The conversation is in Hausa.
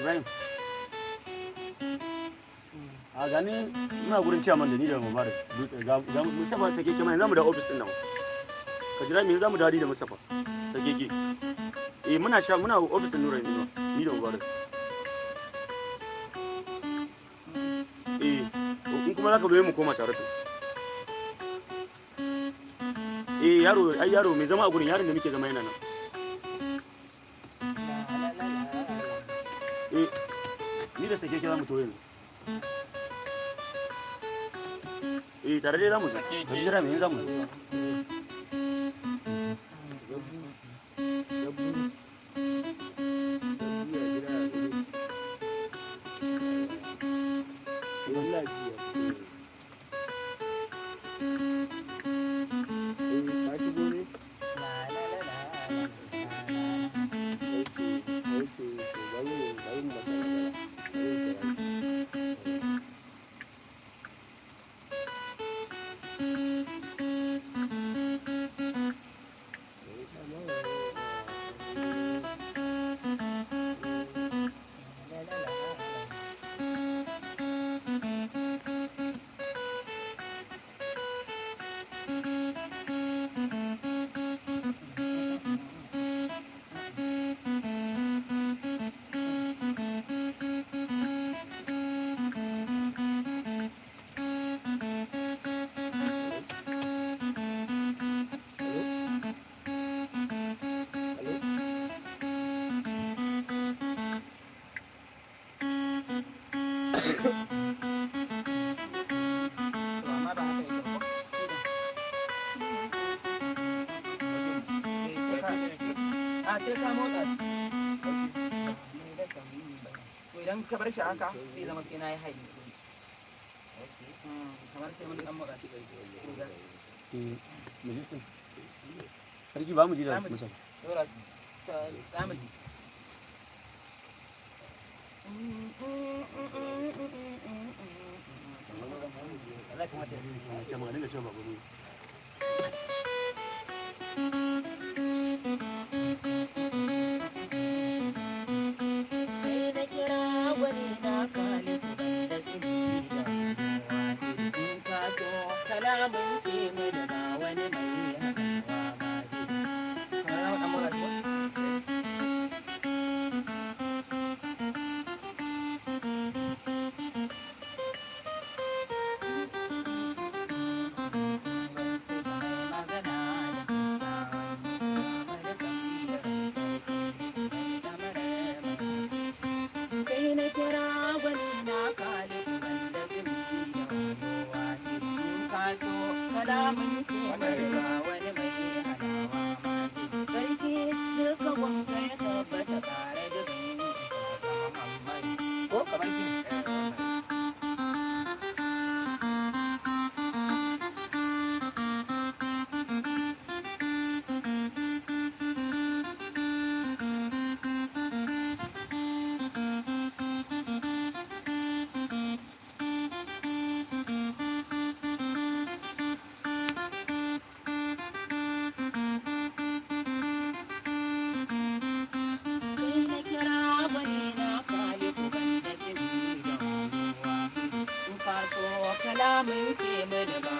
Ibrahim. A gani muna gurin ciyaman da ni da Mubarak Dutse ga Mustapha sake ke mai zamu da office din nan. Ka jira me zamu dawo da Mustapha sake ke. Eh muna sha muna office din Nura yanzu ni da Mubarak. Eh in kuma zaka zo mu koma tare to. Eh yaro ai yaro mai zama a gurin yaron da muke zama yana nan. Eh ni da sake ke zamu to yanzu. Eh tare dai zamu zo. Ka jira me zamu zo. Sai ka motsa to idan ka bar shi haka sai zama sai na yi haini kamar sai mun dan motsa shi. Sarki ba mu ji da Musa. Dora za mu ji. Allah kamata ya ce mu dinga cewa babu mu. Kalamin ce mini ba